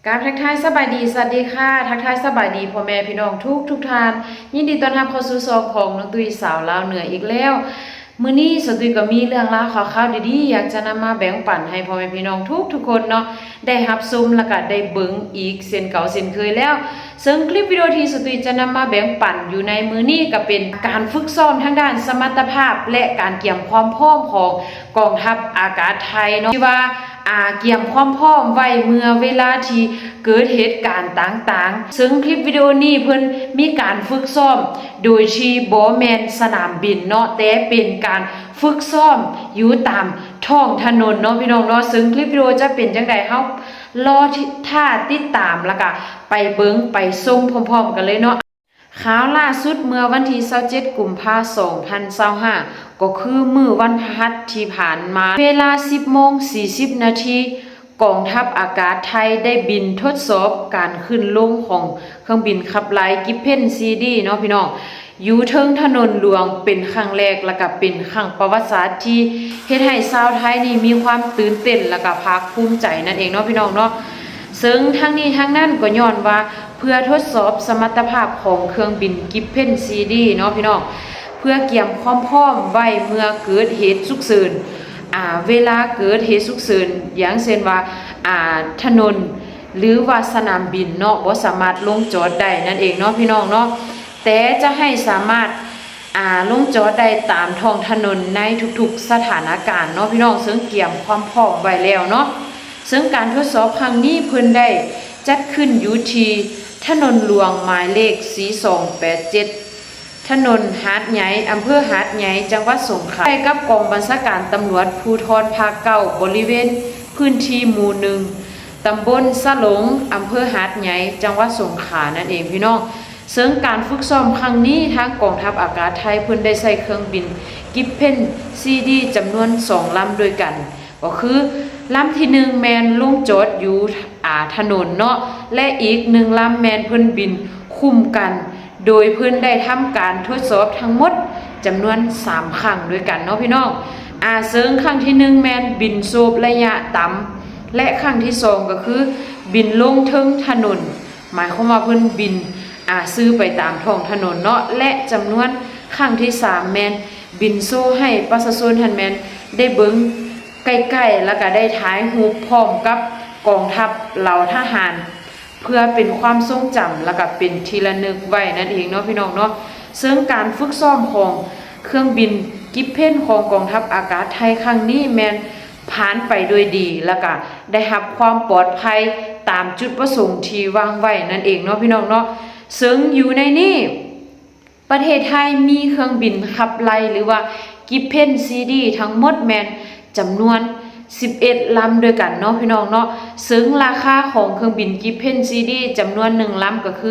ກາບທັກທາຍສະບາຍດີ ສະຫວັດດີຄ່ະ ທັກທາຍສະບາຍດີພໍ່ແມ່ພີ່ນ້ອງທຸກໆທ່ານ ຍິນດີຕ້ອນຮັບເຂົ້າສູ່ຊ່ອງຂອງນ້ອງຕຸ້ຍສາວລາວເໜືອອີກແລ້ວ. ມື້ນີ້ສາວຕຸ້ຍກໍມີເລື່ອງລາວຂ່າວຄາວດີໆ ຢາກຈະນຳມາແບ່ງປັນໃຫ້ພໍ່ແມ່ພີ່ນ້ອງທຸກໆຄົນເນາະ ໄດ້ຮັບຊົມ ແລ້ວກະໄດ້ເບິ່ງອີກເຊັ່ນເກົ່າເຊັ່ນເຄີຍແລ້ວ. ເຊິ່ງຄລິບວິດີໂອທີ່ສາວຕຸ້ຍຈະນຳມາແບ່ງປັນຢູ່ໃນມື້ນີ້ ກໍເປັນການຝຶກຊ້ອມທາງດ້ານສະມັດຕະພາບ ແລະ ການກຽມຄວາມພ້ອມຂອງກອງທັບອາກາດໄທເນາະ ທີ່ວ່າ ອາ ກຽມຄວາມພ້ອມໄວ້ເມື່ອເວລາທີ່ເກີດເຫດການຕ່າງໆ. ເຊິ່ງຄລິບວິດີໂອນີ້ເພິ່ນມີການຝຶກຊ້ອມໂດຍທີ່ບໍ່ແມ່ນສະໜາມບິນເນາະ ແຕ່ເປັນການຝຶກຊ້ອມຢູ່ຕາມທ້ອງຖະໜົນເນາະ ພີ່ນ້ອງເນາະ. ເຊິ່ງຄລິບວິດີໂອຈະເປັນຈັ່ງໃດ ເຮົາລໍຖ້າຕິດຕາມ ແລ້ວກະໄປເບິ່ງໄປຊົມພ້ອມໆກັນເລີຍເນາະ. ຂ່າວລ່າສຸດເມື່ອວັນທີຊາວເຈັດ ກຸມພາ ສອງພັນຊາວຫ້າ ກໍຄືມື້ວັນພະຫັດທີ່ຜ່ານມາ ເວລາ ສິບໂມງ ສີ່ສິບນາທີ ກອງທັບອາກາດໄທໄດ້ບິນທົດສອບການຂຶ້ນລົງຂອງເຄື່ອງບິນຂັບໄລ່ກິບເພນ ຊີດີ ເນາະ ພີ່ນ້ອງ ຢູ່ເທິງຖະໜົນຫຼວງເປັນຄັ້ງແລກ ແລ້ວກະເປັນຄັ້ງປະຫວັດສາດທີ່ເຮັດໃຫ້ຊາວໄທນີ້ມີຄວາມຕື່ນເຕັ້ນ ແລ້ວກະພາກພູມໃຈນັ້ນເອງເນາະ ພີ່ນ້ອງເນາະ. ເຊິ່ງທັງນີ້ທັງນັ້ນກໍຍ້ອນວ່າ ເພື່ອທົດສອບສະມັດຕະພາບຂອງເຄື່ອງບິນກິບເພນ ຊີດີ ເນາະ ພີ່ນ້ອງ ເພື່ອກຽມຄວາມພ້ອມໄວ້ເມື່ອເກີດເຫດສຸກເສີນ ອາ ເວລາເກີດເຫດສຸກເສີນ ຢ່າງເຊັ່ນວ່າ ອາ ຖະໜົນ ຫຼືວ່າສະໜາມບິນເນາະ ບໍ່ສາມາດລົງຈອດໄດ້ນັ້ນເອງເນາະ ພີ່ນ້ອງເນາະ ແຕ່ຈະໃຫ້ສາມາດ ອາ ລົງຈອດໄດ້ຕາມທ້ອງຖະໜົນໃນທຸກໆສະຖານະການເນາະ ພີ່ນ້ອງ ເຊິ່ງກຽມຄວາມພ້ອມໄວ້ແລ້ວເນາະ. ເຊິ່ງການທົດສອບຄັ້ງນີ້ເພິ່ນໄດ້ຈັດຂຶ້ນຢູ່ທີ່ຖະໜົນຫຼວງໝາຍເລກ ສີ່ສອງແປດເຈັດ ຖະໜົນຫາດໃຫຍ່ ອຳເພີຫາດໃຫຍ່ ຈັງຫວັດສົງຂາ ໃກ້ກັບກອງບັນຊາການຕຳຫຼວດພູທອນພາກເກົ້າ ບໍລິເວນພື້ນທີ່ໝູ່ໜຶ່ງ ຕຳບົນສະຫຼົງ ອຳເພີຫາດໃຫຍ່ ຈັງຫວັດສົງຂານັ້ນເອງ ພີ່ນ້ອງ. ເຊິ່ງການຝຶກຊ້ອມຄັ້ງນີ້ ທາງກອງທັບອາກາດໄທເພິ່ນໄດ້ໃຊ້ເຄື່ອງບິນກິບເພນ ຊີດີ ຈຳນວນສອງລຳດ້ວຍກັນ ກໍຄືລຳທີໜຶ່ງແມ່ນລົງຈອດຢູ່ ອາ ຖະໜົນເນາະ ແລະ ອີກໜຶ່ງລຳແມ່ນເພິ່ນບິນຄຸ້ມກັນ ໂດຍເພິ່ນໄດ້ທຳການທົດສອບທັງໝົດຈຳນວນສາມຄັ້ງດ້ວຍກັນເນາະ ພີ່ນ້ອງ. ອາ ເຊິ່ງຄັ້ງທີໜຶ່ງແມ່ນບິນໂຊບໄລຍະຕ່ຳ ແລະ ຄັ້ງທີສອງກໍຄືບິນລົງເທິງຖະໜົນ ໝາຍຄວາມວ່າເພິ່ນບິນ ອາ ຊື່ໄປຕາມທ້ອງຖະໜົນເນາະ ແລະ ຈຳນວນຄັ້ງທີສາມແມ່ນບິນໂຊໃຫ້ປະຊາຊົນຫັ້ນແມ່ນໄດ້ເບິ່ງໃກ້ໆ ແລ້ວກະໄດ້ຖ່າຍຮູບພ້ອມກັບກອງທັບເຫຼົ່າທະຫານ ເພື່ອເປັນຄວາມຊົງຈຳ ແລ້ວກະເປັນທີ່ລະນຶກໄວ້ນັ້ນເອງເນາະ ພີ່ນ້ອງເນາະ. ເຊິ່ງການຝຶກຊ້ອມຂອງເຄື່ອງບິນກິບເພນຂອງກອງທັບອາກາດໄທຄັ້ງນີ້ແມ່ນຜ່ານໄປດ້ວຍດີ ແລ້ວກະໄດ້ຮັບຄວາມປອດໄພຕາມຈຸດປະສົງທີ່ວາງໄວ້ນັ້ນເອງເນາະ ພີ່ນ້ອງເນາະ. ເຊິ່ງຢູ່ໃນນີ້ ປະເທດໄທມີເຄື່ອງບິນຂັບໄລ່ ຫຼືວ່າກິບເພນ ຊີດີ ທັງໝົດແມ່ນຈຳນວນສິບເອັດລຳດ້ວຍກັນເນາະ ພີ່ນ້ອງເນາະ. ເຊິ່ງລາຄາຂອງເຄື່ອງບິນກິບເພນ ຊີດີ ຈຳນວນໜຶ່ງລຳກໍຄື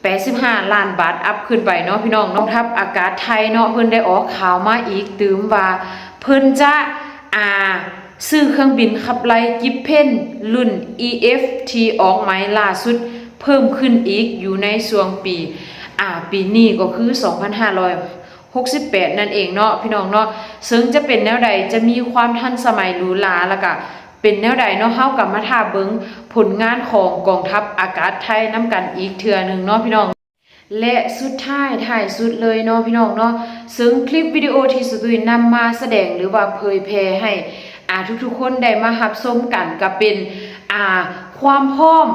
ແປດສິບຫ້າລ້ານບາດອັບຂຶ້ນໄປເນາະ ພີ່ນ້ອງເນາະ. ກອງທັບອາກາດໄທເນາະ ເພິ່ນໄດ້ອອກຂ່າວມາອີກຕື່ມວ່າ ເພິ່ນຈະ ອາ ຊື້ເຄື່ອງບິນຂັບໄລ່ກິບເພນລຸ້ນ ອີເອັຟ ທີ່ອອກໃໝ່ລ່າສຸດເພີ່ມຂຶ້ນອີກຢູ່ໃນຊ່ວງປີ ອາ ປີນີ້ກໍຄືສອງພັນຫ້າຮ້ອຍຫົກສິບແປດນັ້ນເອງເນາະ ພີ່ນ້ອງເນາະ. ເຊິ່ງຈະເປັນແນວໃດ ຈະມີຄວາມທັນສະໄໝຫຼູຫຼາ ແລ້ວກະເປັນແນວໃດເນາະ ເຮົາກໍມາຖ້າເບິ່ງຜົນງານຂອງກອງທັບອາກາດໄທນຳກັນອີກເທື່ອໜຶ່ງເນາະ ພີ່ນ້ອງ. ແລະ ສຸດທ້າຍທ້າຍສຸດເລີຍເນາະ ພີ່ນ້ອງເນາະ ເຊິ່ງຄລິບວິດີໂອທີ່ສະຕຸ້ຍນຳມາສະແດງ ຫຼືວ່າເຜີຍແຜ່ໃຫ້ ອາ ທຸກໆຄົນໄດ້ມາຮັບຊົມກັນ ກໍເປັນ ອາ ຄວາມພ້ອມ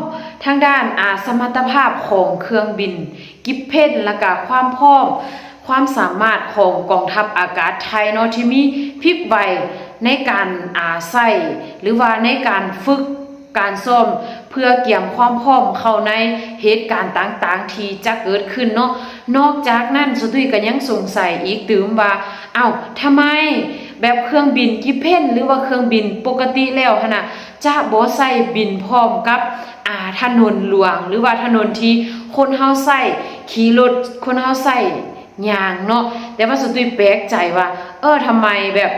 ທາງດ້ານ ອາ ສະມັດຕະພາບຂອງເຄື່ອງບິນກິບເພນ ແລ້ວກະຄວາມພ້ອມ ຄວາມສາມາດຂອງກອງທັບອາກາດໄທເນາະ ທີ່ມີພິບໄວໃນການ ອາ ໃຊ້ ຫຼືວ່າໃນການຝຶກ ການຊ້ອມເພື່ອກຽມຄວາມພ້ອມເຂົ້າໃນເຫດການຕ່າງໆທີ່ຈະເກີດຂຶ້ນເນາະ. ນອກຈາກນັ້ນ ສະຕຸ້ຍກໍຍັງສົງໄສອີກຕື່ມວ່າ ເອົ້າ ທຳໄມແບບເຄື່ອງບິນກິບເພນ ຫຼືວ່າເຄື່ອງບິນປົກກະຕິແລ້ວຫັ້ນນະ ຈະບໍ່ໃຊ້ບິນພ້ອມກັບ ອາ ຖະໜົນຫຼວງ ຫຼືວ່າຖະໜົນທີ່ຄົນເຮົາໃຊ້ຂີ່ລົດ ຄົນເຮົາໃຊ້ ຍ່າງເນາະ. ແຕ່ວ່າສະຕຸ້ຍແປກໃຈວ່າ ເອີ ທຳໄມແບບ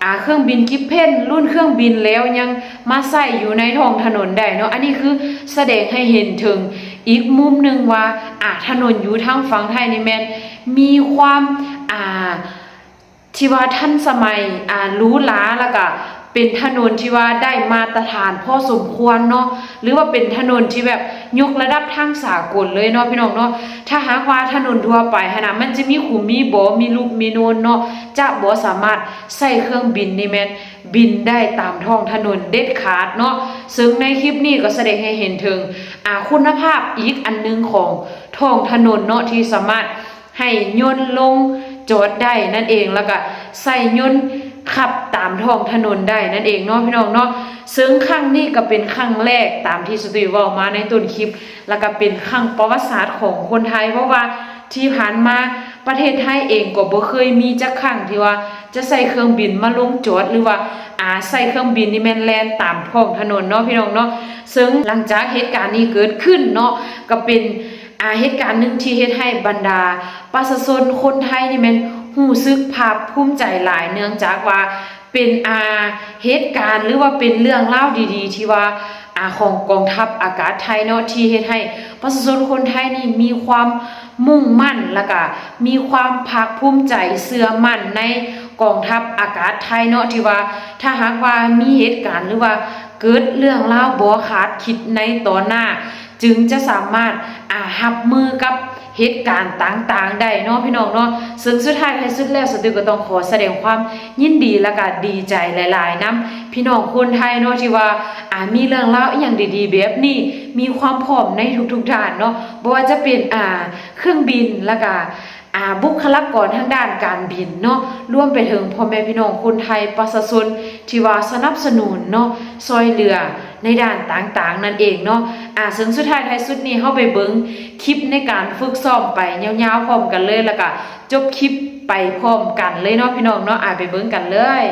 ອາ ເຄື່ອງບິນກິບເພນລຸ້ນເຄື່ອງບິນແລ້ວຍັງມາໃຊ້ຢູ່ໃນທ້ອງຖະໜົນໄດ້ເນາະ. ອັນນີ້ຄືສະແດງໃຫ້ເຫັນເຖິງອີກມຸມໜຶ່ງວ່າ ອາ ຖະໜົນຢູ່ທາງຝັ່ງໄທນີ້ແມ່ນມີຄວາມ ອາ ທີ່ວ່າທັນສະໄໝ ອາ ຫຼູຫຼາ ແລ້ວກະ ເປັນຖະໜົນທີ່ວ່າໄດ້ມາດຕະຖານພໍສົມຄວນເນາະ ຫຼືວ່າເປັນຖະໜົນທີ່ແບບຍົກລະດັບທາງສາກົນເລີຍເນາະ ພີ່ນ້ອງເນາະ. ຖ້າຫາກວ່າຖະໜົນທົ່ວໄປຫັ້ນນະ ມັນຈະມີຂຸມມີບໍ່ ມີຫຼຸບມີໂນນເນາະ ຈະບໍ່ສາມາດໃຊ້ເຄື່ອງບິນນີ້ແມ່ນບິນໄດ້ຕາມທ້ອງຖະໜົນເດັດຂາດເນາະ. ເຊິ່ງໃນຄລິບນີ້ກໍສະແດງໃຫ້ເຫັນເຖິງ ອາ ຄຸນນະພາບອີກອັນໜຶ່ງຂອງທ້ອງຖະໜົນເນາະ ທີ່ສາມາດ ໃຫ້ຍົນລົງຈອດໄດ້ນັ້ນເອງ ແລ້ວກະໃຊ້ຍົນຂັບຕາມທ້ອງຖະໜົນໄດ້ນັ້ນເອງເນາະ ພີ່ນ້ອງເນາະ. ເຊິ່ງຄັ້ງນີ້ກໍເປັນຄັ້ງແລກ ຕາມທີ່ສະຕຸ້ຍເວົ້າມາໃນຕົ້ນຄລິບ ແລ້ວກະເປັນຄັ້ງປະຫວັດສາດຂອງຄົນໄທ ເພາະວ່າທີ່ຜ່ານມາປະເທດໄທເອງກໍບໍ່ເຄີຍມີຈັກຄັ້ງທີ່ວ່າຈະໃຊ້ເຄື່ອງບິນມາລົງຈອດ ຫຼືວ່າ ອາ ໃຊ້ເຄື່ອງບິນນີ້ແມ່ນແລ່ນຕາມທ້ອງຖະໜົນເນາະ ພີ່ນ້ອງເນາະ. ເຊິ່ງຫຼັງຈາກເຫດການນີ້ເກີດຂຶ້ນເນາະ ກໍເປັນ ອາ ເຫດການໜຶ່ງທີ່ເຮັດໃຫ້ບັນດາປະຊາຊົນຄົນໄທນີ້ແມ່ນຮູ້ສຶກພາກພູມໃຈຫຼາຍ ເນື່ອງຈາກວ່າເປັນ ອາ ເຫດການ ຫຼືວ່າເປັນເລື່ອງລາວດີໆ ທີ່ວ່າ ອາ ຂອງກອງທັບອາກາດໄທເນາະ ທີ່ເຮັດໃຫ້ປະຊາຊົນຄົນໄທນີ້ມີຄວາມມຸ່ງໝັ້ນ ແລ້ວກະມີຄວາມພາກພູມໃຈເຊື່ອໝັ້ນໃນກອງທັບອາກາດໄທເນາະ ທີ່ວ່າຖ້າຫາກວ່າມີເຫດການ ຫຼືວ່າເກີດເລື່ອງລາວບໍ່ຄາດຄິດໃນຕອນໜ້າ ຈຶ່ງຈະສາມາດ ອາ ຮັບມືກັບເຫດການຕ່າງໆໄດ້ເນາະ ພີ່ນ້ອງເນາະ. ເຊິ່ງສຸດທ້າຍທ້າຍສຸດແລ້ວ ສະຕຸ້ຍກໍຕ້ອງຂໍສະແດງຄວາມຍິນດີ ແລ້ວກະດີໃຈຫຼາຍໆນຳພີ່ນ້ອງຄົນໄທເນາະ ທີ່ວ່າ ອາ ມີເລື່ອງລາວອີ່ຫຍັງດີໆແບບນີ້ ມີຄວາມພ້ອມໃນທຸກໆດ້ານເນາະ ບໍ່ວ່າຈະເປັນ ອາ ເຄື່ອງບິນ ແລ້ວກະ ອາ ບຸກຄະລາກອນທາງດ້ານການບິນເນາະ ລວມໄປເຖິງພໍ່ແມ່ພີ່ນ້ອງຄົນໄທ ປະຊາຊົນທີ່ວ່າສະໜັບສະໜູນເນາະ ຊ່ອຍເຫຼືອໃນດ້ານຕ່າງໆນັ້ນເອງເນາະ. ອາ ເຊິ່ງສຸດທ້າຍທ້າຍສຸດນີ້ ເຮົາໄປເບິ່ງຄລິບໃນການຝຶກຊ້ອມໄປຍາວໆພ້ອມກັນເລີຍ ແລ້ວກະຈົບຄລິບໄປພ້ອມກັນເລີຍເນາະ ພີ່ນ້ອງເນາະ. ອາ ໄປເບິ່ງກັນເລີຍ.